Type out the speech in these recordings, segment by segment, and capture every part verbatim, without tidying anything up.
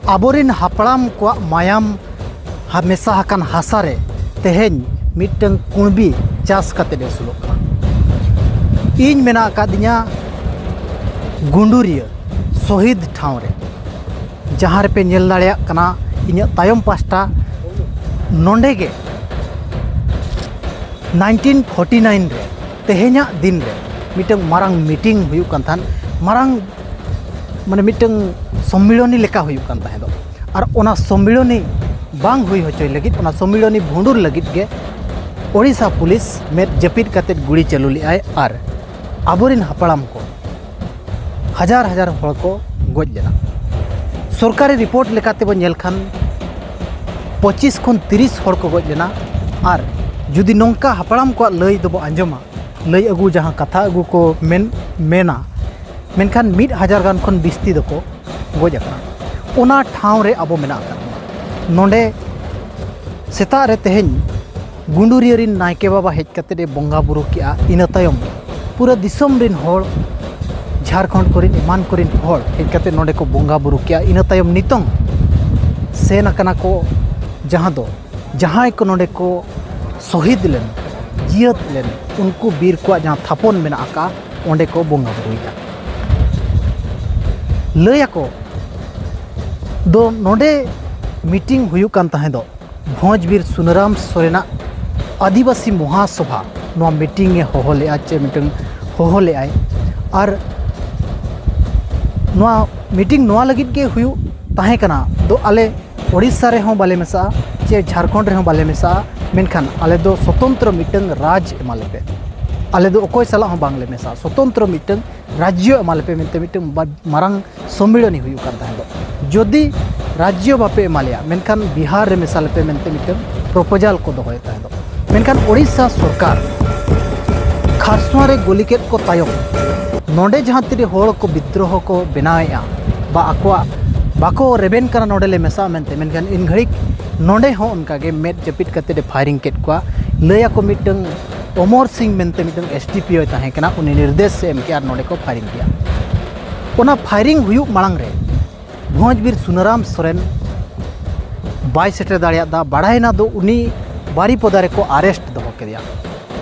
ᱟᱵᱚᱨᱮᱱ ᱦᱟᱯᱲᱟᱢ ᱠᱚᱣᱟᱜ ᱢᱟᱭᱟᱢ ᱦᱟ-, ᱢᱮᱥᱟ ᱟᱠᱟᱱ ᱦᱟᱥᱟ ᱨᱮ ᱛᱮᱦᱮᱧ ᱢᱤᱫᱴᱟᱝ ᱠᱩᱬᱵᱤ ᱪᱟᱥ ᱠᱟᱛᱮᱫ ᱮ ᱟᱹᱥᱩᱞᱚᱜ ᱠᱟᱱᱟ᱾ ᱤᱧ ᱢᱮᱱᱟᱜ ᱟᱠᱟᱫᱤᱧᱟ ᱜᱩᱸᱰᱩᱨᱤᱭᱟᱹ ᱥᱚᱦᱤᱫ ᱴᱷᱟᱶ ᱨᱮ, ᱡᱟᱦᱟᱸ ᱨᱮᱯᱮ ᱧᱮᱞ ᱫᱟᱲᱮᱭᱟᱜ ᱠᱟᱱᱟ ᱤᱧᱟᱹᱜ ᱛᱟᱭᱚᱢ ᱯᱟᱥᱴᱟ, ᱱᱚᱸᱰᱮ ᱜᱮ ᱱᱟᱭᱤᱱᱴᱤᱱ ᱯᱷᱳᱨᱴᱤ ᱱᱟᱭᱤᱱ ᱨᱮ, ᱛᱮᱦᱮᱧᱟᱜ ᱫᱤᱱ ᱨᱮ ᱢᱤᱫᱴᱟᱝ ᱢᱟᱨᱟᱝ ᱢᱤᱴᱤᱝ ᱦᱩᱭᱩᱜ ᱠᱟᱱ ᱛᱟᱦᱮᱸᱫ, ᱢᱟᱨᱟᱝ, ᱢᱟᱱᱮ, ᱢᱤᱫᱴᱟᱝ ᱥᱚᱢᱢᱤᱞᱚᱱᱤ ᱞᱮᱠᱟ ᱦᱩᱭᱩᱜ ᱠᱟᱱ ᱛᱟᱦᱮᱸᱫ᱾ ᱟᱨ ᱚᱱᱟ ᱥᱚᱢᱢᱤᱞᱚᱱᱤ ᱵᱟᱝ ᱦᱩᱭ ᱦᱚᱪᱚᱭ ᱞᱟᱹᱜᱤᱫ, ᱚᱱᱟ ᱥᱚᱢᱢᱤᱞᱚᱱᱤ ᱵᱷᱩᱸᱰᱩᱨ ᱞᱟᱹᱜᱤᱫ ᱜᱮ ᱳᱰᱤᱥᱟ ᱯᱩᱞᱤᱥ ᱢᱮᱫ ᱡᱟᱹᱯᱤᱫ ᱠᱟᱛᱮᱫ ᱜᱩᱲᱤ ᱪᱟᱹᱞᱩ ᱞᱮᱫᱟᱭ ᱟᱨ ᱟᱵᱚᱨᱮᱱ ᱦᱟᱯᱲᱟᱢ ᱠᱚ ᱦᱟᱡᱟᱨ ᱦᱟᱡᱟᱨ ᱦᱚᱲ ᱠᱚ ᱜᱚᱡ ᱞᱮᱱᱟ᱾ ᱥᱚᱨᱠᱟᱨᱤ ᱨᱤᱯᱳᱨᱴ ᱞᱮᱠᱟᱛᱮ ᱵᱚᱱ ᱧᱮᱞ ᱠᱷᱟᱱ ᱯᱚᱸᱪᱤᱥ ᱠᱷᱚᱱ ᱛᱤᱨᱤᱥ ᱦᱚᱲ ᱠᱚ ᱜᱚᱡ ᱞᱮᱱᱟ᱾ ᱟᱨ ᱡᱩᱫᱤ ᱱᱚᱝᱠᱟ ᱦᱟᱯᱲᱟᱢ ᱠᱚᱣᱟᱜ ᱞᱟᱹᱭ ᱫᱚᱵᱚ ᱟᱸᱡᱚᱢᱟ, ᱞᱟᱹᱭ ᱟᱹᱜᱩ ᱡᱟᱦᱟᱸ ᱠᱟᱛᱷᱟ ᱟᱹᱜᱩ ᱠᱚ ᱢᱮᱱ, ᱢᱮᱱᱟ, ᱢᱮᱱᱠᱷᱟᱱ ᱢᱤᱫ ᱦᱟᱡᱟᱨ ᱜᱟᱱ ᱠᱷᱚᱱ ᱵᱤᱥᱛᱤ ᱫᱚᱠᱚ ᱜᱚᱡ ᱟᱠᱟᱱᱟ᱾ ᱚᱱᱟ ᱴᱷᱟᱶ ᱨᱮ ᱟᱵᱚ ᱢᱮᱱᱟᱜ ᱟᱠᱟᱫ ᱵᱚᱱᱟ᱾ ᱱᱚᱰᱮ ᱥᱮᱛᱟᱜ ᱨᱮ ᱛᱮᱦᱮᱧ ᱜᱩᱸᱰᱩᱨᱤᱭᱟᱹ ᱨᱤᱱ ᱱᱟᱭᱠᱮ ᱵᱟᱵᱟ ᱦᱮᱡ ᱠᱟᱛᱮᱫ ᱮ ᱵᱚᱸᱜᱟ ᱵᱩᱨᱩ ᱠᱮᱜᱼᱟ᱾ ᱤᱱᱟᱹ ᱛᱟᱭᱚᱢ ᱯᱩᱨᱟᱹ ᱫᱤᱥᱚᱢ ᱨᱤᱱ ᱦᱚᱲ, ᱡᱷᱟᱲᱠᱷᱚᱸᱰ ᱠᱚᱨᱮᱱ, ᱮᱢᱟᱱ ᱠᱚᱨᱮᱱ ᱦᱚᱲ ᱦᱮᱡ ᱠᱟᱛᱮᱫ ᱱᱚᱰᱮ ᱠᱚ ᱵᱚᱸᱜᱟ ᱵᱩᱨᱩ ᱠᱮᱜᱼᱟ᱾ ᱤᱱᱟᱹ ᱛᱟᱭᱚᱢ ᱱᱤᱛᱚᱝ ᱥᱮᱱ ᱟᱠᱟᱱᱟ ᱠᱚ, ᱡᱟᱦᱟᱸ ᱫᱚ ᱡᱟᱦᱟᱸᱭ ᱠᱚ ᱱᱚᱰᱮ ᱠᱚ ᱥᱚᱦᱤᱫ ᱞᱮᱱ, ᱡᱤᱭᱟᱹᱛ ᱞᱮᱱ, ᱩᱱᱠᱩ ᱵᱤᱨ ᱠᱚᱣᱟᱜ ᱡᱟᱦᱟᱸ ᱛᱷᱟᱯᱚᱱ ᱢᱮᱱᱟᱜ ᱟᱠᱟᱫ, ᱚᱸᱰᱮ ᱠᱚ ᱵᱚᱸᱜᱟ ᱵᱩᱨᱩᱭᱮᱫᱟ᱾ ᱞᱟᱹᱭ ᱟᱠᱚ ᱫᱚ ᱱᱚᱰᱮ ᱢᱤᱴᱤᱝ ᱦᱩᱭᱩᱜ ᱠᱟᱱ ᱛᱟᱦᱮᱸ ᱫᱚ, ᱵᱷᱚᱸᱡᱽ ᱵᱤᱨ ᱥᱩᱱᱟᱹᱨᱟᱢ ᱥᱚᱨᱮᱱᱟᱜ ᱟᱹᱫᱤᱵᱟᱹᱥᱤ ᱢᱚᱦᱟᱥᱚᱵᱷᱟ ᱱᱚᱣᱟ ᱢᱤᱴᱤᱝ ᱮ ᱦᱚᱦᱚ ᱞᱮᱫᱼᱟ, ᱪᱮ ᱢᱤᱫᱴᱟᱝ ᱦᱚᱦᱚ ᱞᱮᱫᱼᱟᱭ᱾ ᱟᱨ ᱱᱚᱣᱟ ᱢᱤᱴᱤᱝ ᱱᱚᱣᱟ ᱞᱟᱹᱜᱤᱫ ᱜᱮ ᱦᱩᱭᱩᱜ ᱛᱟᱦᱮᱸ ᱠᱟᱱᱟ ᱫᱚ, ᱟᱞᱮ ᱳᱰᱤᱥᱟ ᱨᱮᱦᱚᱸ ᱵᱟᱞᱮ ᱢᱮᱥᱟᱜᱼᱟ, ᱪᱮ ᱡᱷᱟᱲᱠᱷᱚᱸᱰ ᱨᱮᱦᱚᱸ ᱵᱟᱞᱮ ᱢᱮᱥᱟᱜᱼᱟ, ᱢᱮᱱᱠᱷᱟᱱ ᱟᱞᱮ ᱫᱚ ᱥᱚᱛᱚᱱᱛᱨᱚ ᱢᱤᱫᱴᱟᱝ ᱨᱟᱡᱽ ᱮᱢᱟ ᱞᱮᱯᱮ, ᱟᱞᱮ ᱫᱚ ᱚᱠᱚᱭ ᱥᱟᱞᱟᱜ ᱦᱚᱸ ᱵᱟᱝᱞᱮ ᱢᱮᱥᱟᱜᱼᱟ, ᱥᱚᱛᱚᱱᱛᱨᱚ ᱢᱤᱫᱴᱟᱝ ᱨᱟᱡᱽᱡᱚ ᱮᱢᱟ ᱞᱮᱯᱮ ᱢᱮᱱᱛᱮ ᱢᱤᱫᱴᱟᱝ ᱵᱟ-, ᱢᱟᱨᱟᱝ ᱥᱚᱢᱢᱤᱞᱚᱱᱤ ᱦᱩᱭᱩᱜ ᱠᱟᱱ ᱛᱟᱦᱮᱸ ᱫᱚ᱾ ᱡᱩᱫᱤ ᱨᱟᱡᱽᱡᱚ ᱵᱟᱯᱮ ᱮᱢᱟ ᱞᱮᱭᱟ, ᱢᱮᱱᱠᱷᱟᱱ ᱵᱤᱦᱟᱨ ᱨᱮ ᱢᱮᱥᱟ ᱞᱮᱯᱮ ᱢᱮᱱᱛᱮ ᱢᱤᱫᱴᱟᱝ ᱯᱨᱚᱯᱳᱡᱟᱞ ᱠᱚ ᱫᱚᱦᱚᱭᱮᱫ ᱛᱟᱦᱮᱸ ᱫᱚ᱾ ᱢᱮᱱᱠᱷᱟᱱ ᱳᱰᱤᱥᱟ ᱥᱚᱨᱠᱟᱨ ᱠᱷᱟᱨᱥᱚᱣᱟ ᱨᱮ ᱜᱩᱞᱤ ᱠᱮᱫ ᱠᱚ ᱛᱟᱭᱚᱢ, ᱱᱚᱰᱮ ᱡᱟᱦᱟᱸ ᱛᱤᱱᱟᱹᱜ ᱦᱚᱲ ᱠᱚ ᱵᱤᱫᱽᱫᱨᱳᱦᱚ ᱠᱚ ᱵᱮᱱᱟᱣᱮᱫᱼᱟ ᱵᱟ ᱟᱠᱚᱣᱟᱜ ᱵᱟᱠᱚ ᱨᱮᱵᱮᱱ ᱠᱟᱱᱟ ᱱᱚᱰᱮ ᱞᱮ ᱢᱮᱥᱟᱜᱼᱟ ᱢᱮᱱᱛᱮ, ᱢᱮᱱᱠᱷᱟᱱ ᱤᱱ ᱜᱷᱟᱹᱲᱤᱡ ᱱᱚᱰᱮ ᱦᱚᱸ ᱚᱱᱠᱟᱜᱮ ᱢᱮᱫ ᱡᱟᱹᱯᱤᱫ ᱠᱟᱛᱮᱫ ᱮ ᱯᱷᱟᱭᱨᱤᱝ ᱠᱮᱫ ᱠᱚᱣᱟ᱾ ᱞᱟᱹᱭ ᱟᱠᱚ ᱢᱤᱫᱴᱟᱝ ᱚᱢᱚᱨ ᱥᱤᱝ ᱢᱮᱱᱛᱮ ᱢᱤᱫᱴᱟᱝ ᱮᱥ ᱰᱤ ᱯᱤ ᱳᱭ ᱛᱟᱦᱮᱸ ᱠᱟᱱᱟ, ᱩᱱᱤ ᱱᱤᱨᱫᱮᱥ ᱮ ᱮᱢ ᱠᱮᱜᱼᱟ ᱟᱨ ᱱᱚᱰᱮ ᱠᱚ ᱯᱷᱟᱭᱨᱤᱝ ᱠᱮᱜᱼᱟ᱾ ᱚᱱᱟ ᱯᱷᱟᱭᱨᱤᱝ ᱦᱩᱭᱩᱜ ᱢᱟᱲᱟᱝ ᱨᱮ ᱵᱷᱚᱸᱡᱽ ᱵᱤᱨ ᱥᱩᱱᱟᱨᱟᱢ ᱥᱚᱨᱮᱱ ᱵᱟᱭ ᱥᱮᱴᱮᱨ ᱫᱟᱲᱮᱭᱟᱫᱟ᱾ ᱵᱟᱲᱟᱭᱮᱱᱟ ᱫᱚ ᱩᱱᱤ ᱵᱟᱨᱤᱯᱚᱫᱟ ᱨᱮᱠᱚ ᱟᱨᱮᱥᱴ ᱫᱚᱦᱚ ᱠᱮᱫᱮᱭᱟ᱾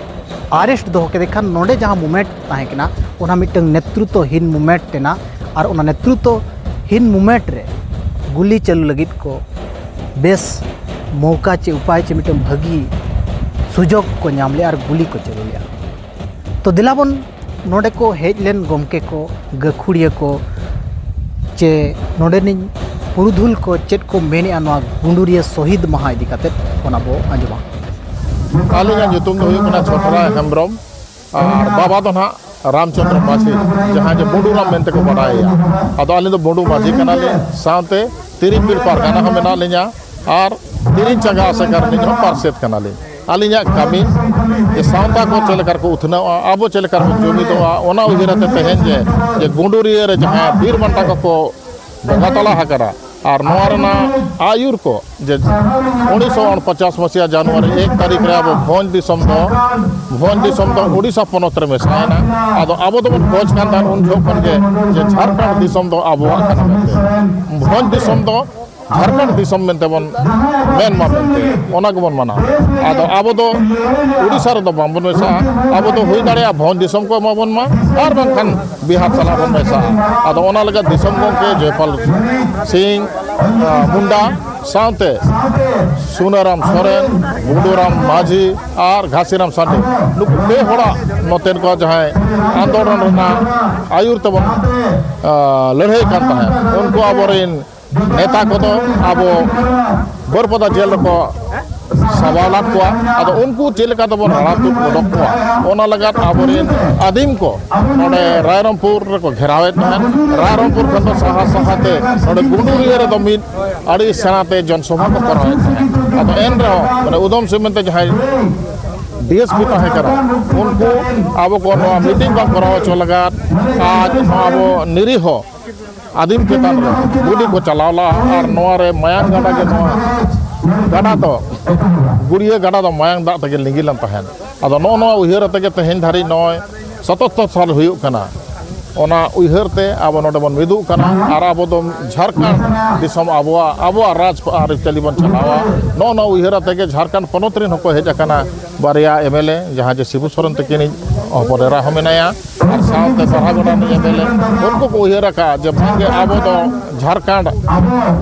ᱟᱨᱮᱥᱴ ᱫᱚᱦᱚ ᱠᱮᱫᱮ ᱠᱷᱟᱱ ᱱᱚᱰᱮ ᱡᱟᱦᱟᱸ ᱢᱩᱵᱷᱢᱮᱱᱴ ᱛᱟᱦᱮᱸ ᱠᱟᱱᱟ, ᱚᱱᱟ ᱢᱤᱫᱴᱟᱝ ᱱᱮᱛᱨᱩᱛᱛᱚᱦᱤᱱ ᱢᱩᱵᱷᱢᱮᱱᱴ ᱮᱱᱟ᱾ ᱟᱨ ᱚᱱᱟ ᱱᱮᱛᱨᱩᱛᱛᱚᱦᱤᱱ ᱢᱩᱵᱷᱢᱮᱱᱴ ᱨᱮ ᱜᱩᱞᱤ ᱪᱟᱹᱞᱩ ᱞᱟᱹᱜᱤᱫ ᱠᱚ ᱵᱮᱥ ᱢᱚᱣᱠᱟ ᱪᱮ ᱩᱯᱟᱭ ᱪᱮ ᱢᱤᱫᱴᱟᱝ ᱵᱷᱟᱹᱜᱤ ᱥᱩᱡᱳᱜᱽ ᱠᱚ ᱧᱟᱢ ᱞᱮᱜᱼᱟ ᱟᱨ ᱜᱩᱞᱤ ᱠᱚ ᱪᱟᱹᱞᱩ ᱞᱮᱜᱼᱟ᱾ ᱛᱚ ᱫᱮᱞᱟ ᱵᱚᱱ ᱱᱚᱰᱮ ᱠᱚ ᱦᱮᱡ ᱞᱮᱱ ᱜᱚᱢᱠᱮ ᱠᱚ, ᱜᱟᱹᱠᱷᱩᱲᱤᱭᱟᱹ ᱠᱚ, ᱪᱮ ᱱᱚᱰᱮᱱᱤᱡ ᱯᱩᱨᱩᱫᱷᱩᱞ ᱠᱚ ᱪᱮᱫ ᱠᱚ ᱢᱮᱱᱮᱜᱼᱟ ᱱᱚᱣᱟ ᱜᱩᱸᱰᱩᱨᱤᱭᱟᱹ ᱥᱚᱦᱤᱫ ᱢᱟᱦᱟ ᱤᱫᱤ ᱠᱟᱛᱮᱫ, ᱚᱱᱟ ᱵᱚ ᱟᱸᱡᱚᱢᱟ᱾ ᱟᱹᱞᱤᱧᱟᱜ ᱧᱩᱛᱩᱢ ᱫᱚ ᱦᱩᱭᱩᱜ ᱠᱟᱱᱟ ᱪᱷᱚᱴᱨᱟᱭ ᱦᱮᱢᱵᱨᱚᱢ ᱟᱨ ᱵᱟᱵᱟ ᱫᱚ ᱱᱟᱦᱟᱜ ᱨᱟᱢᱪᱚᱸᱫᱽᱨᱚ ᱢᱟᱹᱡᱷᱤ, ᱡᱟᱦᱟᱸᱭ ᱡᱮ ᱵᱩᱸᱰᱩ ᱨᱟᱢ ᱢᱮᱱᱛᱮ ᱠᱚ ᱵᱟᱰᱟᱭᱮᱭᱟ᱾ ᱟᱫᱚ ᱟᱹᱞᱤᱧ ᱫᱚ ᱵᱩᱸᱰᱩ ᱢᱟᱹᱡᱷᱤ ᱠᱟᱱᱟᱞᱤᱧ, ᱥᱟᱶᱛᱮ ᱛᱤᱨᱤᱧ ᱵᱤᱨ ᱯᱟᱨᱜᱟᱱᱟ ᱦᱚᱸ ᱢᱮᱱᱟᱜ ᱞᱤᱧᱟ ᱟᱨ ᱛᱤᱨᱤᱧ ᱪᱟᱸᱜᱟ ᱟᱥᱮᱠᱟ ᱨᱤᱱᱤᱡ ᱦᱚᱸ ᱯᱟᱨᱥᱮᱛ ᱠᱟᱱᱟᱞᱤᱧ᱾ ᱟᱹᱞᱤᱧᱟᱜ ᱠᱟᱹᱢᱤ ᱡᱮ ᱥᱟᱶᱛᱟ ᱠᱚ ᱪᱮᱫ ᱞᱮᱠᱟ ᱨᱮᱠᱚ ᱩᱛᱱᱟᱹᱣᱟ, ᱟᱵᱚ ᱪᱮᱫ ᱞᱮᱠᱟ ᱨᱮᱵᱚᱱ ᱡᱩᱢᱤᱫᱚᱜᱼᱟ, ᱚᱱᱟ ᱩᱭᱦᱟᱹᱨ ᱟᱛᱮ ᱛᱮᱦᱮᱧ ᱡᱮ, ᱡᱮ ᱜᱩᱸᱰᱩᱨᱤᱭᱟᱹ ᱨᱮ ᱡᱟᱦᱟᱸ ᱵᱤᱨ ᱵᱟᱱᱴᱟ ᱠᱚᱠᱚ ᱵᱚᱸᱜᱟ ᱛᱟᱞᱟ ᱟᱠᱟᱱᱟ, ᱟᱨ ᱱᱚᱣᱟ ᱨᱮᱱᱟᱜ ᱟᱹᱭᱩᱨ ᱠᱚ ᱡᱮ ᱩᱱᱤᱥᱥᱚ ᱩᱱᱯᱚᱪᱟᱥ ᱢᱟᱹᱥᱤᱦᱟ ᱡᱟᱱᱩᱣᱟᱨᱤ ᱮᱠ ᱛᱟᱹᱨᱤᱠᱷ ᱨᱮ ᱟᱵᱚ ᱵᱷᱚᱸᱡᱽ ᱫᱤᱥᱚᱢ ᱫᱚ, ᱵᱷᱚᱸᱡᱽ ᱫᱤᱥᱚᱢ ᱫᱚ ᱩᱰᱤᱥᱟ ᱯᱚᱱᱚᱛ ᱨᱮ ᱢᱮᱥᱟᱭᱮᱱᱟ᱾ ᱟᱫᱚ ᱟᱵᱚ ᱫᱚᱵᱚᱱ ᱠᱷᱚᱡᱽ ᱠᱟᱱ ᱛᱟᱦᱮᱸᱫ ᱩᱱ ᱡᱚᱦᱚᱜ ᱠᱷᱚᱱ ᱜᱮ ᱡᱮ ᱡᱷᱟᱲᱠᱷᱚᱸᱰ ᱫᱤᱥᱚᱢ ᱫᱚ ᱟᱵᱚᱣᱟᱜ ᱠᱟᱱᱟ ᱢᱮᱱᱛᱮ, ᱵᱷᱚᱸᱡᱽ ᱫᱤᱥᱚᱢ ᱫᱚ ᱡᱷᱟᱲᱠᱷᱚᱸᱰ ᱫᱤᱥᱚᱢ ᱢᱮᱱᱛᱮ ᱵᱚᱱ ᱢᱮᱱ ᱢᱟ ᱢᱮᱱᱛᱮ, ᱚᱱᱟ ᱜᱮᱵᱚᱱ ᱢᱟᱱᱟᱣᱟ᱾ ᱟᱫᱚ ᱟᱵᱚ ᱫᱚ ᱩᱰᱤᱥᱟ ᱨᱮᱫᱚ ᱵᱟᱝᱵᱚᱱ ᱢᱮᱥᱟᱜᱼᱟ᱾ ᱟᱵᱚ ᱫᱚ ᱦᱩᱭ ᱫᱟᱲᱮᱭᱟᱜᱼᱟ ᱵᱷᱚᱸᱡᱽ ᱫᱤᱥᱚᱢ ᱠᱚ ᱮᱢᱟ ᱵᱚᱱ ᱢᱟ, ᱟᱨ ᱵᱟᱝᱠᱷᱟᱱ ᱵᱤᱦᱟᱨ ᱥᱟᱞᱟᱜ ᱵᱚᱱ ᱢᱮᱥᱟᱜᱼᱟ᱾ ᱟᱫᱚ ᱚᱱᱟ ᱞᱟᱹᱜᱤᱫ ᱫᱤᱥᱚᱢ ᱜᱚᱢᱠᱮ ᱡᱚᱭᱯᱟᱞ ᱥᱤᱝ, ᱟ, ᱢᱩᱱᱰᱟ ᱥᱟᱶᱛᱮ ᱥᱩᱱᱟᱨᱟᱢ ᱥᱚᱨᱮᱱ, ᱜᱩᱰᱩᱨᱟᱢ ᱢᱟᱹᱡᱷᱤ ᱟᱨ ᱜᱷᱟᱥᱤᱨᱟᱢ ᱥᱟᱸᱰᱮ, ᱱᱩᱠᱩ ᱯᱮ ᱦᱚᱲᱟᱜ ᱱᱚᱛᱮᱱ ᱠᱚ ᱡᱟᱦᱟᱸᱭ ᱟᱱᱫᱳᱞᱚᱱ ᱨᱮᱱᱟᱜ ᱟᱹᱭᱩᱨ ᱛᱮᱵᱚᱱ, ᱟ, ᱞᱟᱹᱲᱦᱟᱹᱭ ᱠᱟᱱ ᱛᱟᱦᱮᱸᱫ, ᱩᱱᱠᱩ ᱟᱵᱚᱨᱮᱱ ᱱᱮᱛᱟ ᱠᱚᱫᱚ ᱟᱵᱚ ᱵᱟᱹᱨᱯᱟᱫᱟ ᱡᱮᱞ ᱨᱮᱠᱚ ᱥᱟᱵᱟ ᱞᱮᱫ ᱠᱚᱣᱟ᱾ ᱟᱫᱚ ᱩᱱᱠᱩ ᱪᱮᱫ ᱞᱮᱠᱟ ᱛᱮᱵᱚᱱ ᱨᱟᱲᱟ ᱛᱩᱫ ᱚᱰᱚᱠ ᱠᱚᱣᱟ, ᱚᱱᱟ ᱞᱟᱹᱜᱤᱫ ᱟᱵᱚᱨᱮᱱ ᱟᱹᱫᱤᱢ ᱠᱚ ᱱᱚᱰᱮ ᱨᱟᱭᱨᱚᱝᱯᱩᱨ ᱨᱮᱠᱚ ᱜᱷᱮᱨᱟᱣᱮᱫ ᱛᱟᱦᱮᱸᱫ᱾ ᱨᱟᱭᱨᱚᱝᱯᱩᱨ ᱠᱷᱚᱱ ᱫᱚ ᱥᱟᱦᱟ ᱥᱟᱦᱟᱛᱮ ᱱᱚᱰᱮ ᱜᱩᱸᱰᱩᱨᱤᱭᱟᱹ ᱨᱮᱫᱚ ᱢᱤᱫ ᱟᱹᱰᱤ ᱥᱮᱬᱟ ᱛᱮ ᱡᱚᱱ ᱥᱚᱵᱷᱟ ᱠᱚ ᱠᱚᱨᱟᱣᱮᱫ ᱛᱟᱦᱮᱸᱫ᱾ ᱟᱫᱚ ᱮᱱ ᱨᱮᱦᱚᱸ ᱢᱟᱱᱮ ᱩᱫᱚᱢ ᱥᱤᱝ ᱢᱮᱱᱛᱮ ᱡᱟᱦᱟᱸᱭ ᱰᱤ ᱮᱥ ᱯᱤ ᱛᱟᱦᱮᱸ ᱠᱟᱱᱟ, ᱩᱱᱠᱩ ᱟᱵᱚ ᱠᱚ ᱱᱚᱣᱟ ᱢᱤᱴᱤᱝ ᱵᱟᱝ ᱠᱚᱨᱟᱣ ᱦᱚᱪᱚ ᱞᱟᱹᱜᱤᱫ ᱟᱡ ᱱᱚᱣᱟ ᱟᱵᱚ ᱱᱤᱨᱤᱦᱚ ᱟᱹᱫᱤᱢ ᱪᱮᱛᱟᱱ ᱨᱮ ᱜᱩᱞᱤ ᱠᱚ ᱪᱟᱞᱟᱣ ᱞᱟᱜᱼᱟ᱾ ᱟᱨ ᱱᱚᱣᱟ ᱨᱮ ᱢᱟᱭᱟᱝ ᱜᱟᱰᱟ ᱜᱮ, ᱱᱚᱣᱟ ᱜᱟᱰᱟ ᱫᱚ, ᱜᱩᱲᱤᱭᱟᱹ ᱜᱟᱰᱟ ᱫᱚ ᱢᱟᱭᱟᱝ ᱫᱟᱜ ᱛᱮᱜᱮ ᱞᱤᱸᱜᱤ ᱞᱮᱱ ᱛᱟᱦᱮᱸᱫ᱾ ᱟᱫᱚ ᱱᱚᱜᱼᱚ ᱱᱚᱣᱟ ᱩᱭᱦᱟᱹᱨ ᱟᱛᱮ ᱜᱮ ᱛᱮᱦᱮᱧ ᱫᱷᱟᱹᱨᱤᱡ ᱱᱚᱜᱼᱚᱭ ᱥᱟᱛᱟᱛᱛᱳᱨ ᱥᱟᱞ ᱦᱩᱭᱩᱜ ᱠᱟᱱᱟ᱾ ᱚᱱᱟ ᱩᱭᱦᱟᱹᱨ ᱛᱮ ᱟᱵᱚ ᱱᱚᱰᱮ ᱵᱚᱱ ᱢᱤᱫᱚᱜ ᱠᱟᱱᱟ ᱟᱨ ᱟᱵᱚ ᱫᱚ ᱡᱷᱟᱲᱠᱷᱚᱸᱰ ᱫᱤᱥᱚᱢ ᱟᱵᱚᱣᱟᱜ, ᱟᱵᱚᱣᱟᱜ ᱨᱟᱡᱽ ᱟᱹᱨᱤᱪᱟᱹᱞᱤ ᱵᱚᱱ ᱪᱟᱞᱟᱣᱟ᱾ ᱱᱚᱜᱼᱚ ᱱᱚᱣᱟ ᱩᱭᱦᱟᱹᱨ ᱟᱛᱮ ᱜᱮ ᱡᱷᱟᱲᱠᱷᱚᱸᱰ ᱯᱚᱱᱚᱛ ᱨᱮᱱ ᱦᱚᱸᱠᱚ ᱦᱮᱡ ᱟᱠᱟᱱᱟ᱾ ᱵᱟᱨᱭᱟ ᱮᱢ ᱮᱞ ᱮ, ᱡᱟᱦᱟᱸ ᱡᱮ ᱥᱤᱵᱩ ᱥᱚᱨᱮᱱ ᱛᱟᱹᱠᱤᱱᱤᱡ ᱦᱚᱯᱚᱱ ᱮᱨᱟ ᱦᱚᱸ ᱢᱮᱱᱟᱭᱟ, ᱟᱨ ᱥᱟᱶᱛᱮ ᱥᱟᱨᱦᱟᱜᱚᱰᱟ ᱨᱤᱱᱤᱡ ᱮᱢ ᱮᱞ ᱮ, ᱩᱱᱠᱩ ᱠᱚ ᱩᱭᱦᱟᱹᱨ ᱟᱠᱟᱫᱼᱟ ᱡᱮ ᱵᱟᱝᱜᱮ ᱟᱵᱚ ᱫᱚ ᱡᱷᱟᱲᱠᱷᱚᱸᱰ,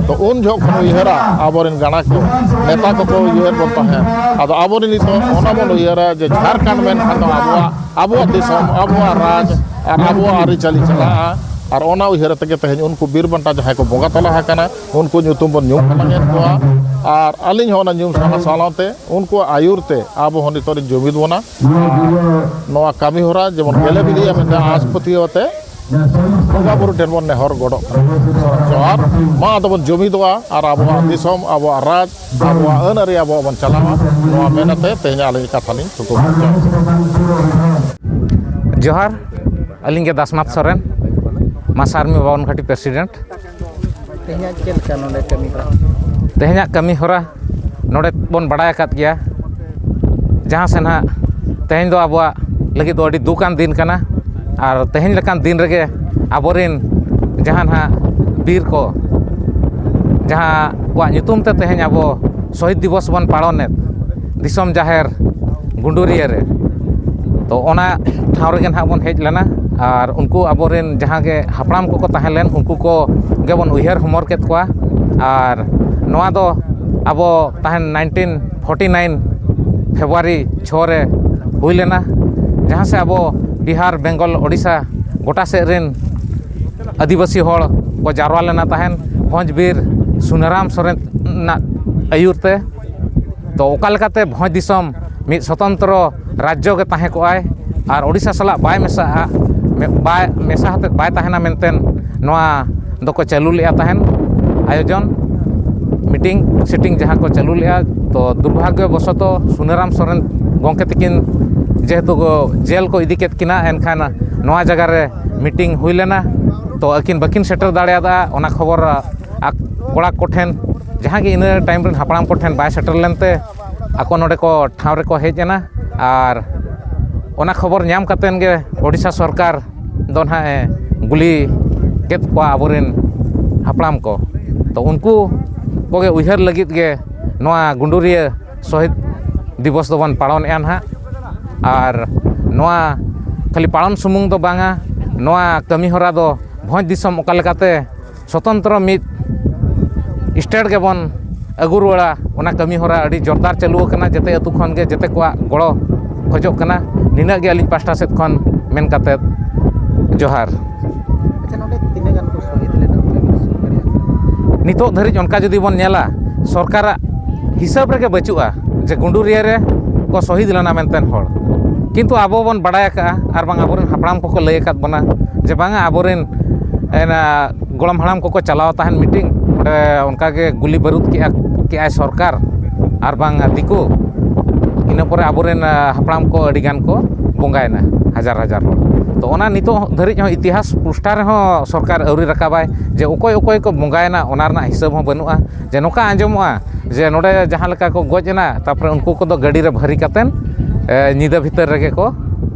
ᱛᱚ ᱩᱱ ᱡᱚᱦᱚᱜ ᱠᱷᱚᱱ ᱩᱭᱦᱟᱹᱨᱟ ᱟᱵᱚᱨᱮᱱ ᱜᱟᱬᱟ ᱠᱚ, ᱱᱮᱛᱟ ᱠᱚᱠᱚ ᱩᱭᱦᱟᱹᱨ ᱵᱚᱱ ᱛᱟᱦᱮᱸᱫ᱾ ᱟᱫᱚ ᱟᱵᱚ ᱱᱤᱛᱚᱜ ᱚᱱᱟ ᱵᱚᱱ ᱩᱭᱦᱟᱹᱨᱟ ᱡᱮ ᱡᱷᱟᱲᱠᱷᱚᱸᱰ ᱢᱮᱱᱠᱷᱟᱱ ᱫᱚ ᱟᱵᱚᱣᱟᱜ, ᱟᱵᱚᱣᱟᱜ ᱫᱤᱥᱚᱢ, ᱟᱵᱚᱣᱟᱜ ᱨᱟᱡᱽ ᱟᱨ ᱟᱵᱚᱣᱟᱜ ᱟᱹᱨᱤᱪᱟᱹᱞᱤ ᱪᱟᱞᱟᱜᱼᱟ᱾ ᱟᱨ ᱚᱱᱟ ᱩᱭᱦᱟᱹᱨ ᱛᱮᱜᱮ ᱛᱮᱦᱮᱧ ᱩᱱᱠᱩ ᱵᱤᱨ ᱵᱟᱱᱴᱟ ᱡᱟᱦᱟᱸᱭ ᱠᱚ ᱵᱚᱸᱜᱟ ᱛᱟᱞᱟ ᱟᱠᱟᱱᱟ, ᱩᱱᱠᱩ ᱧᱩᱛᱩᱢ ᱵᱚᱱ ᱧᱩᱢ ᱦᱟᱞᱟᱝ ᱮᱫ ᱠᱚᱣᱟ᱾ ᱟᱨ ᱟᱹᱞᱤᱧ ᱦᱚᱸ ᱚᱱᱟ ᱧᱩᱢ ᱥᱟᱞᱟᱜ ᱥᱟᱞᱟᱜ ᱛᱮ ᱩᱱᱠᱩᱣᱟᱜ ᱟᱹᱭᱩᱨ ᱛᱮ ᱟᱵᱚ ᱦᱚᱸ ᱱᱤᱛᱚᱜ ᱨᱤᱱ ᱡᱩᱢᱤᱫ ᱵᱚᱱᱟ᱾ ᱟᱨ ᱱᱚᱣᱟ ᱠᱟᱹᱢᱤ ᱦᱚᱨᱟ ᱡᱮᱢᱚᱱ ᱜᱮᱞᱮ ᱵᱤᱞᱤᱜᱼᱟ ᱢᱮᱱᱛᱮ ᱟᱸᱥ ᱯᱟᱹᱛᱭᱟᱹᱣ ᱟᱛᱮ ᱵᱚᱸᱜᱟ ᱵᱩᱨᱩ ᱴᱷᱮᱱ ᱵᱚᱱ ᱱᱮᱦᱚᱨ ᱜᱚᱰᱚᱜ ᱠᱟᱱᱟ᱾ ᱡᱚᱦᱟᱨ᱾ ᱢᱟ ᱟᱫᱚ ᱵᱚᱱ ᱡᱩᱢᱤᱫᱚᱜᱼᱟ ᱟᱨ ᱟᱵᱚᱣᱟᱜ ᱫᱤᱥᱚᱢ, ᱟᱵᱚᱣᱟᱜ ᱨᱟᱡᱽ, ᱟᱵᱚᱣᱟᱜ ᱟᱹᱱ ᱟᱹᱨᱤ ᱟᱵᱚᱣᱟᱜ ᱵᱚᱱ ᱪᱟᱞᱟᱣᱟ᱾ ᱱᱚᱣᱟ ᱢᱮᱱ ᱟᱛᱮ ᱛᱮᱦᱮᱧ ᱟᱹᱞᱤᱧ ᱠᱟᱛᱷᱟ ᱞᱤᱧ ᱛᱷᱩᱠᱩᱢ ᱠᱮᱫᱟ᱾ ᱡᱚᱦᱟᱨ᱾ ᱟᱹᱞᱤᱧ ᱜᱮ ᱫᱟᱥᱱᱟᱛᱷ ᱥᱚᱨᱮᱱ, ᱢᱟᱥᱟ ᱟᱨᱢᱤ ᱵᱟᱵᱚᱱ ᱜᱷᱟᱴᱤ ᱯᱨᱮᱥᱤᱰᱮᱱᱴ᱾ ᱛᱮᱦᱮᱧᱟᱜ ᱪᱮᱫ ᱞᱮᱠᱟ ᱱᱚᱰᱮ ᱠᱟᱹᱢᱤ ᱦᱚᱨᱟ? ᱛᱮᱦᱮᱧᱟᱜ ᱠᱟᱹᱢᱤ ᱦᱚᱨᱟ ᱱᱚᱰᱮ ᱵᱚᱱ ᱵᱟᱲᱟᱭ ᱟᱠᱟᱫ ᱜᱮᱭᱟ, ᱡᱟᱦᱟᱸ ᱥᱮ ᱱᱟᱦᱟᱜ ᱛᱮᱦᱮᱧ ᱫᱚ ᱟᱵᱚᱣᱟᱜ ᱞᱟᱹᱜᱤᱫ ᱫᱚ ᱟᱹᱰᱤ ᱫᱩᱠᱟᱱ ᱫᱤᱱ ᱠᱟᱱᱟ᱾ ᱟᱨ ᱛᱮᱦᱮᱧ ᱞᱮᱠᱟᱱ ᱫᱤᱱ ᱨᱮᱜᱮ ᱟᱵᱚᱨᱮᱱ ᱡᱟᱦᱟᱸ ᱱᱟᱦᱟᱜ ᱵᱤᱨ ᱠᱚ, ᱡᱟᱦᱟᱸ ᱠᱚᱣᱟᱜ ᱧᱩᱛᱩᱢ ᱛᱮ ᱛᱮᱦᱮᱧ ᱟᱵᱚ ᱥᱚᱦᱤᱫ ᱫᱤᱵᱚᱥ ᱵᱚᱱ ᱯᱟᱞᱚᱱᱮᱫ ᱫᱤᱥᱚᱢ ᱡᱟᱦᱮᱨ ᱜᱩᱸᱰᱩᱨᱤᱭᱟᱹ ᱨᱮ, ᱛᱚ ᱚᱱᱟ ᱴᱷᱟᱶ ᱨᱮᱜᱮ ᱱᱟᱦᱟᱜ ᱵᱚᱱ ᱦᱮᱡ ᱞᱮᱱᱟ᱾ ᱟᱨ ᱩᱱᱠᱩ ᱟᱵᱚᱨᱮᱱ ᱡᱟᱦᱟᱸ ᱜᱮ ᱦᱟᱯᱲᱟᱢ ᱠᱚᱠᱚ ᱛᱟᱦᱮᱸ ᱞᱮᱱ, ᱩᱱᱠᱩ ᱠᱚ ᱜᱮᱵᱚᱱ ᱩᱭᱦᱟᱹᱨ ᱦᱚᱢᱚᱨ ᱠᱮᱫ ᱠᱚᱣᱟ᱾ ᱟᱨ ᱱᱚᱣᱟ ᱫᱚ ᱟᱵᱚ ᱛᱟᱦᱮᱱ ᱱᱟᱭᱤᱱᱴᱤᱱ ᱯᱷᱳᱨᱴᱤ ᱱᱟᱭᱤᱱ ᱯᱷᱮᱵᱽᱨᱩᱣᱟᱨᱤ ᱪᱷᱚ ᱨᱮ ᱦᱩᱭ ᱞᱮᱱᱟ, ᱡᱟᱦᱟᱸ ᱥᱮ ᱟᱵᱚ ᱵᱤᱦᱟᱨ, ᱵᱮᱝᱜᱚᱞ, ᱳᱰᱤᱥᱟ ᱜᱚᱴᱟ ᱥᱮᱫ ᱨᱮᱱ ᱟᱹᱫᱤᱵᱟᱹᱥᱤ ᱦᱚᱲ ᱠᱚ ᱡᱟᱨᱣᱟ ᱞᱮᱱᱟ ᱛᱟᱦᱮᱱ ᱵᱷᱚᱸᱡᱽ ᱵᱤᱨ ᱥᱩᱱᱟᱨᱟᱢ ᱥᱚᱨᱮᱱᱟᱜ ᱟᱹᱭᱩᱨ ᱛᱮ᱾ ᱛᱚ ᱚᱠᱟ ᱞᱮᱠᱟᱛᱮ ᱵᱷᱚᱸᱡᱽ ᱫᱤᱥᱚᱢ ᱢᱤᱫ ᱥᱚᱛᱚᱱᱛᱨᱚ ᱨᱟᱡᱽᱡᱚ ᱜᱮ ᱛᱟᱦᱮᱸ ᱠᱚᱜᱼᱟᱭ ᱟᱨ ᱳᱰᱤᱥᱟ ᱥᱟᱞᱟᱜ ᱵᱟᱭ ᱢᱮᱥᱟᱜᱼᱟ, ᱢᱮ-, ᱵᱟᱭ ᱢᱮᱥᱟ ᱦᱟᱛᱮᱫ ᱵᱟᱭ ᱛᱟᱦᱮᱱᱟ ᱢᱮᱱᱛᱮ ᱱᱚᱣᱟ ᱫᱚᱠᱚ ᱪᱟᱹᱞᱩ ᱞᱮᱫᱼᱟ ᱛᱟᱦᱮᱱ ᱟᱭᱳᱡᱚᱱ, ᱢᱤᱴᱤᱝ ᱥᱤᱴᱤᱝ ᱡᱟᱦᱟᱸ ᱠᱚ ᱪᱟᱹᱞᱩ ᱞᱮᱫᱼᱟ᱾ ᱛᱚ ᱫᱩᱨᱵᱷᱟᱜᱽᱭᱚ ᱵᱚᱥᱚᱛᱚ ᱥᱩᱱᱟᱹᱨᱟᱢ ᱥᱚᱨᱮᱱ ᱜᱚᱢᱠᱮ ᱛᱟᱹᱠᱤᱱ ᱡᱮᱦᱮᱛᱩ ᱠᱚ ᱡᱮᱞ ᱠᱚ ᱤᱫᱤ ᱠᱮᱫ ᱠᱤᱱᱟ, ᱮᱱᱠᱷᱟᱱ ᱱᱚᱣᱟ ᱡᱟᱭᱜᱟ ᱨᱮ ᱢᱤᱴᱤᱝ ᱦᱩᱭ ᱞᱮᱱᱟ᱾ ᱛᱚ ᱟᱹᱠᱤᱱ ᱵᱟᱹᱠᱤᱱ ᱥᱮᱴᱮᱨ ᱫᱟᱲᱮᱭᱟᱫᱟ, ᱚᱱᱟ ᱠᱷᱚᱵᱚᱨ ᱟᱠ-, ᱠᱚᱲᱟ ᱠᱚᱴᱷᱮᱱ, ᱡᱟᱦᱟᱸ ᱜᱮ ᱤᱱᱟᱹ ᱴᱟᱭᱤᱢ ᱨᱮᱱ ᱦᱟᱯᱲᱟᱢ ᱠᱚᱴᱷᱮᱱ ᱵᱟᱭ ᱥᱮᱴᱮᱨ ᱞᱮᱱᱛᱮ ᱟᱠᱚ ᱱᱚᱰᱮ ᱠᱚ ᱴᱷᱟᱶ ᱨᱮᱠᱚ ᱦᱮᱡ ᱮᱱᱟ᱾ ᱟᱨ ᱚᱱᱟ ᱠᱷᱚᱵᱚᱨ ᱧᱟᱢ ᱠᱟᱛᱮᱱ ᱜᱮ ᱳᱰᱤᱥᱟ ᱥᱚᱨᱠᱟᱨ ᱫᱚ ᱱᱟᱦᱟᱜ ᱮ ᱜᱩᱞᱤ ᱠᱮᱫ ᱠᱚᱣᱟ ᱟᱵᱚᱨᱮᱱ ᱦᱟᱯᱲᱟᱢ ᱠᱚ᱾ ᱛᱚ ᱩᱱᱠᱩ ᱠᱚᱜᱮ ᱩᱭᱦᱟᱹᱨ ᱞᱟᱹᱜᱤᱫ ᱜᱮ ᱱᱚᱣᱟ ᱜᱩᱰᱩᱨᱤᱭᱟᱹ ᱥᱚᱦᱤᱫ ᱫᱤᱵᱚᱥ ᱫᱚᱵᱚᱱ ᱯᱟᱞᱚᱱᱮᱫᱼᱟ ᱱᱟᱦᱟᱜ᱾ ᱟᱨ ᱱᱚᱣᱟ ᱠᱷᱟᱹᱞᱤ ᱯᱟᱞᱚᱱ ᱥᱩᱢᱩᱝ ᱫᱚ ᱵᱟᱝᱟ, ᱱᱚᱣᱟ ᱠᱟᱹᱢᱤ ᱦᱚᱨᱟ ᱫᱚ ᱵᱷᱚᱸᱡᱽ ᱫᱤᱥᱚᱢ ᱚᱠᱟ ᱞᱮᱠᱟᱛᱮ ᱥᱚᱛᱚᱱᱛᱨᱚ ᱢᱤᱫ ᱥᱴᱮᱴ ᱜᱮᱵᱚᱱ ᱟᱹᱜᱩ ᱨᱩᱣᱟᱹᱲᱟ, ᱚᱱᱟ ᱠᱟᱹᱢᱤ ᱦᱚᱨᱟ ᱟᱹᱰᱤ ᱡᱳᱨᱫᱟᱨ ᱪᱟᱹᱞᱩ ᱟᱠᱟᱱᱟ᱾ ᱡᱮᱛᱮ ᱟᱹᱛᱩ ᱠᱷᱚᱱ ᱜᱮ ᱡᱮᱛᱮ ᱠᱚᱣᱟᱜ ᱜᱚᱲᱚ ᱠᱷᱚᱡᱚᱜ ᱠᱟᱱᱟ᱾ ᱱᱤᱱᱟᱹᱜ ᱜᱮ ᱟᱹᱞᱤᱧ ᱯᱟᱥᱴᱟ ᱥᱮᱫ ᱠᱷᱚᱱ ᱢᱮᱱ ᱠᱟᱛᱮᱫ ᱡᱚᱦᱟᱨ᱾ ᱟᱪᱪᱷᱟ, ᱱᱚᱰᱮ ᱛᱤᱱᱟᱹᱜ ᱜᱟᱱ ᱠᱚ ᱥᱚᱦᱤᱫ ᱞᱮᱱᱟ, ᱚᱱᱠᱟ ᱵᱤᱱ ᱥᱩᱨ ᱫᱟᱲᱮᱭᱟᱜᱼᱟ? ᱱᱤᱛᱚᱜ ᱫᱷᱟᱹᱨᱤᱡ ᱚᱱᱠᱟ ᱡᱩᱫᱤ ᱵᱚᱱ ᱧᱮᱞᱟ, ᱥᱚᱨᱠᱟᱨᱟᱜ ᱦᱤᱥᱟᱹᱵ ᱨᱮᱜᱮ ᱵᱟᱹᱪᱩᱜᱼᱟ ᱡᱮ ᱜᱩᱰᱩᱨᱤᱭᱟᱹ ᱨᱮ ᱠᱚ ᱥᱚᱦᱤᱫ ᱞᱮᱱᱟ ᱢᱮᱱᱛᱮ ᱦᱚᱲ᱾ ᱠᱤᱱᱛᱩ ᱟᱵᱚ ᱵᱚᱱ ᱵᱟᱲᱟᱭ ᱟᱠᱟᱫᱼᱟ ᱟᱨ ᱵᱟᱝ ᱟᱵᱚᱨᱮᱱ ᱦᱟᱯᱲᱟᱢ ᱠᱚᱠᱚ ᱞᱟᱹᱭ ᱟᱠᱟᱫ ᱵᱚᱱᱟ ᱡᱮ ᱵᱟᱝᱟ, ᱟᱵᱚᱨᱮᱱ ᱮᱱᱟ ᱜᱚᱲᱚᱢ ᱦᱟᱲᱟᱢ ᱠᱚᱠᱚ ᱪᱟᱞᱟᱣ ᱛᱟᱦᱮᱱ ᱢᱤᱴᱤᱝ, ᱚᱸᱰᱮ ᱚᱱᱠᱟᱜᱮ ᱜᱩᱞᱤ ᱵᱟᱹᱨᱩᱫ ᱠᱮᱜᱼᱟ, ᱠᱮᱜᱼᱟᱭ ᱥᱚᱨᱠᱟᱨ ᱟᱨ ᱵᱟᱝ ᱫᱤᱠᱩ᱾ ᱤᱱᱟᱹ ᱯᱚᱨᱮ ᱟᱵᱚᱨᱮᱱ ᱦᱟᱯᱲᱟᱢ ᱠᱚ ᱟᱹᱰᱤ ᱜᱟᱱ ᱠᱚ ᱵᱚᱸᱜᱟᱭᱮᱱᱟ, ᱦᱟᱡᱟᱨ ᱦᱟᱡᱟᱨ ᱦᱚᱲ᱾ ᱛᱚ ᱚᱱᱟ ᱱᱤᱛᱚᱜ ᱫᱷᱟᱹᱨᱤᱡ ᱦᱚᱸ ᱤᱛᱤᱦᱟᱥ ᱯᱩᱥᱴᱟ ᱨᱮᱦᱚᱸ ᱥᱚᱨᱠᱟᱨ ᱟᱹᱣᱨᱤ ᱨᱟᱠᱟᱵᱟᱭ ᱡᱮ ᱚᱠᱚᱭ ᱚᱠᱚᱭ ᱠᱚ ᱵᱚᱸᱜᱟᱭᱮᱱᱟ, ᱚᱱᱟ ᱨᱮᱱᱟᱜ ᱦᱤᱥᱟᱹᱵ ᱦᱚᱸ ᱵᱟᱹᱱᱩᱜᱼᱟ᱾ ᱡᱮ ᱱᱚᱝᱠᱟ ᱟᱸᱡᱚᱢᱚᱜᱼᱟ ᱡᱮ ᱱᱚᱰᱮ ᱡᱟᱦᱟᱸ ᱞᱮᱠᱟ ᱠᱚ ᱜᱚᱡ ᱮᱱᱟ, ᱛᱟᱨᱯᱚᱨᱮ ᱩᱱᱠᱩ ᱠᱚᱫᱚ ᱜᱟᱹᱰᱤ ᱨᱮ ᱵᱷᱟᱹᱨᱤ ᱠᱟᱛᱮᱱ ᱮ, ᱧᱤᱫᱟᱹ ᱵᱷᱤᱛᱟᱹᱨ ᱨᱮᱜᱮ ᱠᱚ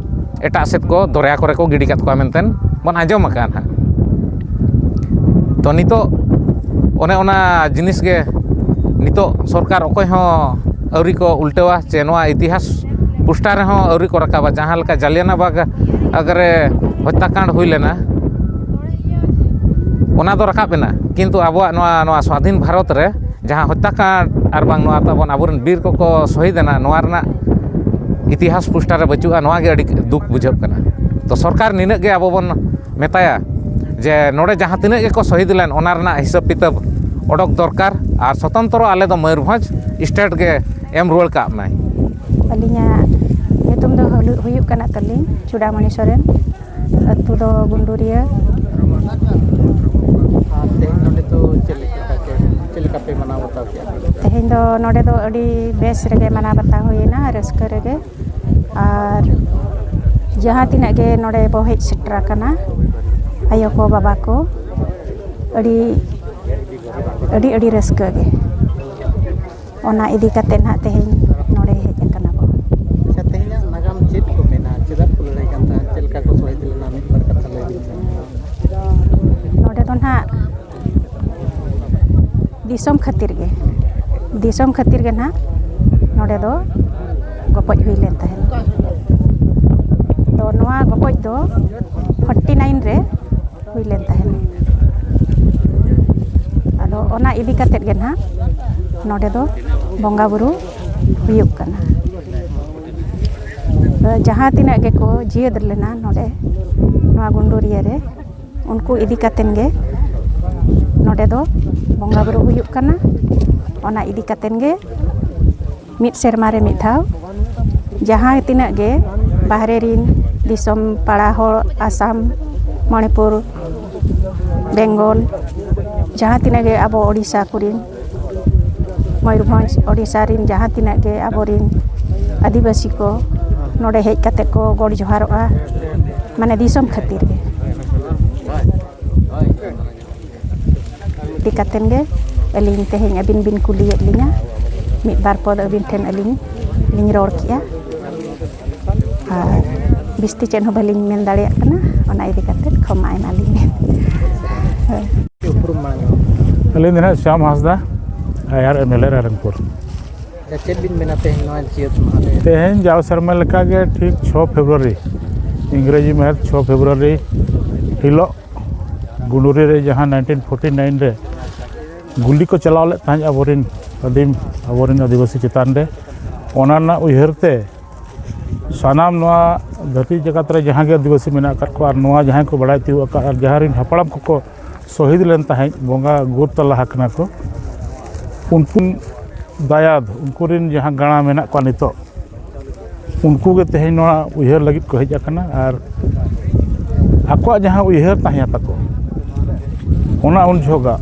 ᱮᱴᱟᱜ ᱥᱮᱫ ᱠᱚ ᱫᱚᱨᱭᱟ ᱠᱚᱨᱮ ᱠᱚ ᱜᱤᱰᱤ ᱠᱟᱫ ᱠᱚᱣᱟ ᱢᱮᱱᱛᱮ ᱵᱚᱱ ᱟᱸᱡᱚᱢ ᱟᱠᱟᱫᱼᱟ ᱱᱟᱦᱟᱜ᱾ ᱛᱚ ᱱᱤᱛᱚᱜ ᱚᱱᱮ ᱚᱱᱟ ᱡᱤᱱᱤᱥ ᱜᱮ ᱱᱤᱛᱚᱜ ᱥᱚᱨᱠᱟᱨ ᱚᱠᱚᱭ ᱦᱚᱸ ᱟᱹᱣᱨᱤ ᱠᱚ ᱩᱞᱴᱟᱹᱣᱟ, ᱪᱮ ᱱᱚᱣᱟ ᱤᱛᱤᱦᱟᱥ ᱯᱩᱥᱴᱟ ᱨᱮᱦᱚᱸ ᱟᱹᱣᱨᱤ ᱠᱚ ᱨᱟᱠᱟᱵᱟ᱾ ᱡᱟᱦᱟᱸ ᱞᱮᱠᱟ ᱡᱟᱞᱤᱭᱟᱱᱟ ᱵᱟᱜᱽ ᱨᱮ ᱦᱚᱛᱛᱟᱠᱟᱸᱰ ᱦᱩᱭ ᱞᱮᱱᱟ, ᱚᱱᱟ ᱫᱚ ᱨᱟᱠᱟᱵ ᱮᱱᱟ, ᱠᱤᱱᱛᱩ ᱟᱵᱚᱣᱟᱜ ᱱᱚᱣᱟ ᱱᱚᱣᱟ ᱥᱣᱟᱫᱷᱤᱱ ᱵᱷᱟᱨᱚᱛ ᱨᱮ ᱡᱟᱦᱟᱸ ᱦᱚᱛᱛᱟᱠᱟᱸᱰ ᱟᱨ ᱵᱟᱝ ᱱᱚᱣᱟ ᱛᱟᱵᱚᱱ ᱟᱵᱚᱨᱮᱱ ᱵᱤᱨ ᱠᱚᱠᱚ ᱥᱚᱦᱤᱫ ᱮᱱᱟ, ᱱᱚᱣᱟ ᱨᱮᱱᱟᱜ ᱤᱛᱤᱦᱟᱥ ᱯᱩᱥᱴᱟ ᱨᱮ ᱵᱟᱹᱪᱩᱜᱼᱟ᱾ ᱱᱚᱣᱟ ᱜᱮ ᱟᱹᱰᱤ ᱫᱩᱠ ᱵᱩᱡᱷᱟᱹᱜ ᱠᱟᱱᱟ᱾ ᱛᱚ ᱥᱚᱨᱠᱟᱨ ᱱᱤᱱᱟᱹᱜ ᱜᱮ ᱟᱵᱚ ᱵᱚᱱ ᱢᱮᱛᱟᱭᱟ ᱡᱮ ᱱᱚᱰᱮ ᱡᱟᱦᱟᱸ ᱛᱤᱱᱟᱹᱜ ᱜᱮᱠᱚ ᱥᱚᱦᱤᱫ ᱞᱮᱱ, ᱚᱱᱟ ᱨᱮᱱᱟᱜ ᱦᱤᱥᱟᱹᱵ ᱠᱤᱛᱟᱹᱵ ᱚᱰᱚᱠ ᱫᱚᱨᱠᱟᱨ, ᱟᱨ ᱥᱚᱛᱚᱱᱛᱨᱚ ᱟᱞᱮ ᱫᱚ ᱢᱚᱭᱩᱨᱵᱷᱚᱸᱡᱽ ᱥᱴᱮᱴ ᱜᱮ ᱮᱢ ᱨᱩᱣᱟᱹᱲ ᱠᱟᱜ ᱢᱟᱭ᱾ ᱟᱹᱞᱤᱧᱟᱜ ᱧᱩᱛᱩᱢ ᱫᱚ ᱦᱩᱭᱩᱜ ᱠᱟᱱᱟ ᱛᱟᱹᱞᱤᱧ ᱪᱩᱰᱟᱢᱚᱬᱤ ᱥᱚᱨᱮᱱ᱾ ᱟᱹᱛᱩ ᱫᱚ ᱜᱩᱱᱰᱩᱨᱤᱭᱟᱹ᱾ ᱟᱨ ᱛᱮᱦᱮᱧ ᱱᱚᱰᱮ ᱫᱚ ᱪᱮᱫ ᱞᱮᱠᱟ ᱯᱮ ᱪᱮᱫ ᱞᱮᱠᱟ ᱯᱮ ᱢᱟᱱᱟᱣ ᱵᱟᱛᱟᱣ ᱠᱮᱫᱼᱟ? ᱛᱮᱦᱮᱧ ᱫᱚ ᱱᱚᱰᱮ ᱫᱚ ᱟᱹᱰᱤ ᱵᱮᱥ ᱨᱮᱜᱮ ᱢᱟᱱᱟᱣ ᱵᱟᱛᱟᱣ ᱦᱩᱭᱮᱱᱟ, ᱨᱟᱹᱥᱠᱟᱹ ᱨᱮᱜᱮ᱾ ᱟᱨ ᱡᱟᱦᱟᱸ ᱛᱤᱱᱟᱹᱜ ᱜᱮ ᱱᱚᱰᱮ ᱵᱚ ᱦᱮᱡ ᱥᱮᱴᱮᱨ ᱟᱠᱟᱱᱟ, ᱟᱭᱳ ᱠᱚ, ᱵᱟᱵᱟ ᱠᱚ, ᱟᱹᱰᱤ ᱟᱹᱰᱤ ᱟᱹᱰᱤ ᱨᱟᱹᱥᱠᱟᱹ ᱜᱮ᱾ ᱚᱱᱟ ᱤᱫᱤ ᱠᱟᱛᱮ ᱱᱟᱦᱟᱜ ᱛᱮᱦᱮᱧ ᱱᱚᱰᱮ ᱦᱮᱡ ᱟᱠᱟᱱᱟ ᱵᱚ᱾ ᱟᱪᱪᱷᱟ, ᱛᱮᱦᱮᱧᱟᱜ ᱱᱟᱜᱟᱢ ᱪᱮᱫ ᱠᱚ ᱢᱮᱱᱟ? ᱪᱮᱫᱟᱜ ᱠᱚ ᱞᱟᱹᱲᱦᱟᱹᱭ ᱠᱟᱱ ᱛᱟᱦᱮᱸᱫ? ᱪᱮᱫ ᱞᱮᱠᱟ ᱠᱚ ᱥᱚᱦᱤᱫ ᱞᱮᱱᱟ? ᱢᱤᱫ ᱵᱟᱨ ᱠᱟᱛᱷᱟ ᱫᱤᱥᱚᱢ ᱠᱷᱟᱹᱛᱤᱨ ᱜᱮ, ᱫᱤᱥᱚᱢ ᱠᱷᱟᱹᱛᱤᱨ ᱜᱮ ᱱᱟᱦᱟᱜ ᱱᱚᱰᱮ ᱫᱚ ᱜᱚᱯᱚᱡ ᱦᱩᱭ ᱞᱮᱱ ᱛᱟᱦᱮᱸᱫ᱾ ᱛᱚ ᱱᱚᱣᱟ ᱜᱚᱯᱚᱡ ᱫᱚ ᱯᱷᱳᱨᱴᱤ ᱱᱟᱭᱤᱱ ᱨᱮ ᱦᱩᱭ ᱞᱮᱱ ᱛᱟᱦᱮᱸᱫ᱾ ᱟᱫᱚ ᱚᱱᱟ ᱤᱫᱤ ᱠᱟᱛᱮᱫ ᱜᱮ ᱱᱟᱦᱟᱜ ᱱᱚᱰᱮ ᱫᱚ ᱵᱚᱸᱜᱟ ᱵᱩᱨᱩ ᱦᱩᱭᱩᱜ ᱠᱟᱱᱟ᱾ ᱡᱟᱦᱟᱸ ᱛᱤᱱᱟᱹᱜ ᱜᱮᱠᱚ ᱡᱤᱭᱟᱹᱫ ᱞᱮᱱᱟ ᱱᱚᱰᱮ, ᱱᱚᱣᱟ ᱜᱩᱱᱰᱩᱨᱤᱭᱟᱹ ᱨᱮ, ᱩᱱᱠᱩ ᱤᱫᱤ ᱠᱟᱛᱮᱱ ᱜᱮ ᱱᱚᱰᱮ ᱫᱚ ᱵᱚᱸᱜᱟ ᱵᱩᱨᱩ ᱦᱩᱭᱩᱜ ᱠᱟᱱᱟ᱾ ᱚᱱᱟ ᱤᱫᱤ ᱠᱟᱛᱮᱱ ᱜᱮ ᱢᱤᱫ ᱥᱮᱨᱢᱟ ᱨᱮ ᱢᱤᱫ ᱫᱷᱟᱣ ᱡᱟᱦᱟᱸ ᱛᱤᱱᱟᱹᱜ ᱜᱮ ᱵᱟᱦᱨᱮ ᱨᱤᱱ ᱫᱤᱥᱚᱢ ᱯᱟᱲᱟ ᱦᱚᱲ, ᱟᱥᱟᱢ, ᱢᱚᱬᱤᱯᱩᱨ, ᱵᱮᱝᱜᱚᱞ, ᱡᱟᱦᱟᱸ ᱛᱤᱱᱟᱹᱜ ᱜᱮ ᱟᱵᱚ ᱳᱰᱤᱥᱟ ᱠᱚᱨᱮᱱ, ᱢᱚᱭᱩᱨᱵᱷᱚᱸᱡᱽ, ᱳᱰᱤᱥᱟ ᱨᱤᱱ ᱡᱟᱦᱟᱸ ᱛᱤᱱᱟᱹᱜ ᱜᱮ ᱟᱵᱚᱨᱤᱱ ᱟᱹᱫᱤᱵᱟᱹᱥᱤ ᱠᱚ ᱱᱚᱰᱮ ᱦᱮᱡ ᱠᱟᱛᱮ ᱠᱚ ᱜᱚᱰ ᱡᱚᱦᱟᱨᱚᱜᱼᱟ, ᱢᱟᱱᱮ ᱫᱤᱥᱚᱢ ᱠᱷᱟᱹᱛᱤᱨ ᱜᱮ᱾ ᱤᱫᱤ ᱠᱟᱛᱮᱱ ᱜᱮ ᱟᱹᱞᱤᱧ ᱛᱮᱦᱮᱧ ᱟᱹᱵᱤᱱ ᱵᱤᱱ ᱠᱩᱞᱤᱭᱮᱫ ᱞᱤᱧᱟ, ᱢᱤᱫ ᱵᱟᱨ ᱯᱚᱫ ᱟᱹᱵᱤᱱ ᱴᱷᱮᱱ ᱟᱹᱞᱤᱧ ᱞᱤᱧ ᱨᱚᱲ ᱠᱮᱜᱼᱟ᱾ ᱟᱨ ᱵᱤᱥᱛᱤ ᱪᱮᱫ ᱦᱚᱸ ᱵᱟᱹᱞᱤᱧ ᱢᱮᱱ ᱫᱟᱲᱮᱭᱟᱜ ᱠᱟᱱᱟ, ᱚᱱᱟ ᱤᱫᱤ ᱠᱟᱛᱮ ᱠᱷᱚᱢᱟ ᱮᱢᱟᱞᱤᱧ ᱵᱮᱱ᱾ ᱦᱳᱭ᱾ ᱩᱯᱨᱩᱢ ᱢᱟᱲᱟᱝ᱾ ᱟᱹᱞᱤᱧ ᱫᱚ ᱱᱟᱦᱟᱜ ᱥᱭᱟᱢ ᱦᱟᱸᱥᱫᱟ, ᱟᱭᱟᱨ ᱮᱢ ᱮᱞ ᱮ ᱨᱟᱭᱨᱚᱝᱯᱩᱨ᱾ ᱟᱪᱪᱷᱟ, ᱪᱮᱫ ᱵᱤᱱ ᱢᱮᱱᱟ ᱛᱮᱦᱮᱧ ᱱᱚᱣᱟ ᱡᱤᱭᱟᱹᱛ ᱢᱟᱦᱟ ᱨᱮ? ᱛᱮᱦᱮᱧ ᱡᱟᱣ ᱥᱮᱨᱢᱟ ᱞᱮᱠᱟᱜᱮ ᱴᱷᱤᱠ ᱪᱷᱚ ᱯᱷᱮᱵᱽᱨᱩᱣᱟᱨᱤ, ᱤᱝᱨᱮᱡᱤ ᱢᱟᱹᱦᱤᱛ ᱪᱷᱚ ᱯᱷᱮᱵᱽᱨᱩᱣᱟᱨᱤ ᱦᱤᱞᱳᱜ ᱜᱩᱸᱰᱩᱨᱤ ᱨᱮ ᱡᱟᱦᱟᱸ ᱱᱟᱭᱤᱱᱴᱤᱱ ᱯᱷᱳᱨᱴᱤ ᱱᱟᱭᱤᱱ ᱨᱮ ᱜᱩᱞᱤ ᱠᱚ ᱪᱟᱞᱟᱣ ᱞᱮᱫ ᱛᱟᱦᱮᱸᱫ ᱟᱵᱚᱨᱮᱱ ᱟᱹᱫᱤᱢ, ᱟᱵᱚᱨᱮᱱ ᱟᱹᱫᱤᱵᱟᱹᱥᱤ ᱪᱮᱛᱟᱱ ᱨᱮ, ᱚᱱᱟ ᱨᱮᱱᱟᱜ ᱩᱭᱦᱟᱹᱨ ᱛᱮ ᱥᱟᱱᱟᱢ ᱱᱚᱣᱟ ᱫᱷᱟᱹᱨᱛᱤ ᱡᱟᱠᱟᱛ ᱨᱮ ᱡᱟᱦᱟᱸ ᱜᱮ ᱟᱹᱫᱤᱵᱟᱹᱥᱤ ᱢᱮᱱᱟᱜ ᱟᱠᱟᱫ ᱠᱚᱣᱟ ᱟᱨ ᱱᱚᱣᱟ ᱡᱟᱦᱟᱸᱭ ᱠᱚ ᱵᱟᱲᱟᱭ ᱛᱤᱭᱳᱜ ᱟᱠᱟᱫ ᱟᱨ ᱡᱟᱦᱟᱸ ᱨᱮᱱ ᱦᱟᱯᱲᱟᱢ ᱠᱚᱠᱚ ᱥᱚᱦᱤᱫ ᱞᱮᱱ ᱛᱟᱦᱮᱸᱫ, ᱵᱚᱸᱜᱟ ᱜᱩᱨ ᱛᱟᱞᱟ ᱟᱠᱟᱱᱟ ᱠᱚ, ᱩᱱᱠᱩ ᱫᱟᱭᱟᱫ, ᱩᱱᱠᱩ ᱨᱮᱱ ᱡᱟᱦᱟᱸ ᱜᱟᱬᱟ ᱢᱮᱱᱟᱜ ᱠᱚᱣᱟ ᱱᱤᱛᱚᱜ, ᱩᱱᱠᱩ ᱜᱮ ᱛᱮᱦᱮᱧ ᱱᱚᱣᱟ ᱩᱭᱦᱟᱹᱨ ᱞᱟᱹᱜᱤᱫ ᱠᱚ ᱦᱮᱡ ᱟᱠᱟᱱᱟ᱾ ᱟᱨ ᱟᱠᱚᱣᱟᱜ ᱡᱟᱦᱟᱸ ᱩᱭᱦᱟᱹᱨ ᱛᱟᱦᱮᱸ ᱛᱟᱠᱚ, ᱚᱱᱟ ᱩᱱ ᱡᱚᱦᱚᱜᱟᱜ,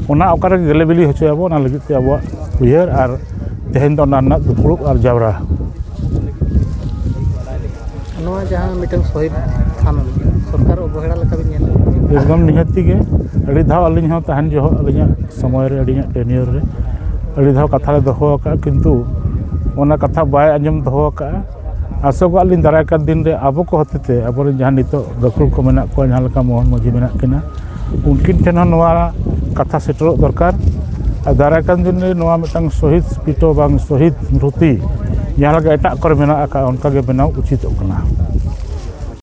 ᱚᱱᱟ ᱚᱠᱟ ᱨᱮᱜᱮ ᱜᱮᱞᱮ ᱵᱤᱞᱤ ᱦᱚᱪᱚᱭᱟᱵᱚ, ᱚᱱᱟ ᱞᱟᱹᱜᱤᱫ ᱛᱮ ᱟᱵᱚᱣᱟᱜ ᱩᱭᱦᱟᱹᱨ ᱟᱨ ᱛᱮᱦᱮᱧ ᱫᱚ ᱚᱱᱟ ᱨᱮᱱᱟᱜ ᱫᱩᱯᱲᱩᱵ ᱟᱨ ᱡᱟᱣᱨᱟ᱾ ᱱᱚᱣᱟ ᱡᱟᱦᱟᱸ ᱢᱤᱫᱴᱟᱝ ᱥᱚᱦᱤᱫ ᱛᱷᱟᱱ ᱥᱚᱨᱠᱟᱨ ᱚᱵᱚᱦᱮᱲᱟ ᱞᱮᱠᱟ ᱵᱤᱱ ᱧᱮᱞ ᱮᱫᱟ? ᱮᱠᱫᱚᱢ ᱱᱤᱦᱟᱹᱛᱤ ᱜᱮ᱾ ᱟᱹᱰᱤ ᱫᱷᱟᱣ ᱟᱹᱞᱤᱧ ᱦᱚᱸ ᱛᱟᱦᱮᱱ ᱡᱚᱦᱚᱜ ᱟᱹᱞᱤᱧᱟᱜ ᱥᱚᱢᱚᱭ ᱨᱮ, ᱟᱹᱞᱤᱧᱟᱜ ᱴᱮᱱᱤᱭᱚᱨ ᱨᱮ ᱟᱹᱰᱤ ᱫᱷᱟᱣ ᱠᱟᱛᱷᱟ ᱞᱮ ᱫᱚᱦᱚ ᱟᱠᱟᱫᱼᱟ, ᱠᱤᱱᱛᱩ ᱚᱱᱟ ᱠᱟᱛᱷᱟ ᱵᱟᱭ ᱟᱸᱡᱚᱢ ᱫᱚᱦᱚ ᱟᱠᱟᱫᱼᱟ᱾ ᱟᱥᱚᱜᱚᱜ ᱞᱤᱧ ᱫᱟᱨᱟᱭ ᱠᱟᱱ ᱫᱤᱱ ᱨᱮ ᱟᱵᱚ ᱠᱚ ᱦᱚᱛᱮᱛᱮ ᱟᱵᱚᱨᱮᱱ ᱡᱟᱦᱟᱸ ᱱᱤᱛᱚᱜ ᱜᱟᱹᱠᱷᱩᱲ ᱠᱚ ᱢᱮᱱᱟᱜ ᱠᱚᱣᱟ, ᱡᱟᱦᱟᱸ ᱞᱮᱠᱟ ᱢᱳᱦᱚᱱ ᱢᱟᱹᱡᱷᱤ ᱢᱮᱱᱟᱜ ᱠᱤᱱᱟ, ᱩᱱᱠᱤᱱ ᱴᱷᱮᱱ ᱦᱚᱸ ᱱᱚᱣᱟ ᱠᱟᱛᱷᱟ ᱥᱮᱴᱮᱨᱚᱜ ᱫᱚᱨᱠᱟᱨ᱾ ᱟᱨ ᱫᱟᱨᱟᱭ ᱠᱟᱱ ᱫᱤᱱ ᱨᱮ ᱱᱚᱣᱟ ᱢᱤᱫᱴᱟᱝ ᱥᱚᱦᱤᱫ ᱯᱤᱴᱚ ᱵᱟᱝ ᱥᱚᱦᱤᱫ ᱢᱩᱨᱛᱤ ᱡᱟᱦᱟᱸ ᱞᱮᱠᱟ ᱮᱴᱟᱜ ᱠᱚᱨᱮ ᱢᱮᱱᱟᱜ ᱟᱠᱟᱫ, ᱚᱱᱠᱟ ᱜᱮ ᱵᱮᱱᱟᱣ ᱩᱪᱤᱛᱚᱜ ᱠᱟᱱᱟ᱾